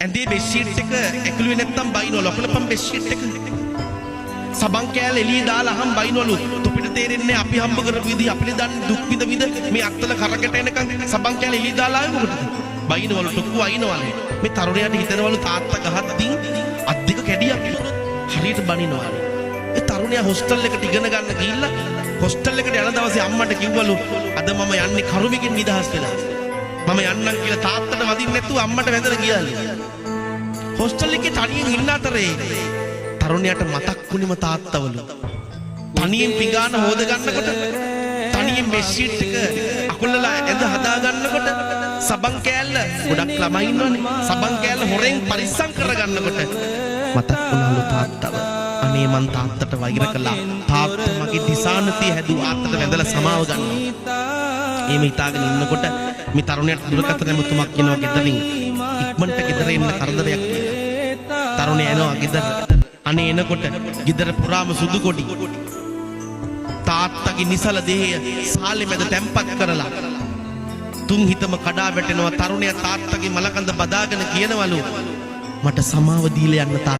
ඇඳේ බෙඩ්ෂීට් එක ඇකුළුවේ නැත්තම් බයිනවලු. අකුලපන් බෙඩ්ෂීට් එක. සබන් කෑල්ල එළියේ දාලා අහන් බයිනවලු. තොපිට තේරෙන්නේ අපි හම්බ කරපු විදිහ, අපිට දන්නේ දුක් විඳ විඳ මේ අත්තල කරකට එනකන් සබන් කෑල්ල එළියේ දාලා ආවේ මොකටද? බයිනවලු, ටොක්කු අයිනවලු. මේ තරුණයාට හිතෙනවලු තාත්තා ගහද්දින් අත් දෙක කැඩියක් හරියට බනිනවලු. ඒ තරුණයා හොස්ටල් එකට ඉගෙන ගන්න ගිහිල්ලා හොස්ටල් එකට යන දවසේ අම්මට කිව්වලු, අද මම යන්නේ කරුමකින් නිදහස් වෙලා. මම යන්නම් කියලා තාත්තට වදින්න නැතුව අම්මට වැඳලා ගියාලු. හොස්ටල් එකේ තනියෙන් ඉන්න අතරේ තරුණයාට මතක් වුණෙම තාත්තවලු. තනියෙන් පිඟාන හොද ගන්නකොට, තනියෙන් බෙඩ්ෂීට් එක අකුලලා ඇඳ හදා ගන්නකොට, සබන් කෑල්ල, ගොඩක් ළමයි ඉන්නවනේ, සබන් කෑල්ල හොරෙන් පරිස්සම් කරගන්නකොට මතක් වුණාලු තාත්තව. අනේ මං තාත්තට වෛර කළා. තාත්තා මගේ දිසානතිය හැදුවා. තාත්තට වැඳලා සමාව ගන්නවා. එහෙම හිතාගෙන ඉන්නකොට මේ තරුණයාට දුරකථන ඇමතුමක් එනවා ගෙදරින්. ඉක්මනට ගෙදර එන්න කරදරයක් කියලා. තරුණයා එනවා ගෙදර. අනේ එනකොට ගෙදර පුරාම සුදු කොඩි. තාත්තගේ නිසල දේහය සාලේ මැද තැම්පත් කරලා තුන් හිතම කඩා වැටෙනවා. තරුණයා තාත්තගේ මලකඳ බදාගෙන කියනවලු, මට සමාව දීලා යන්න තාත්තා.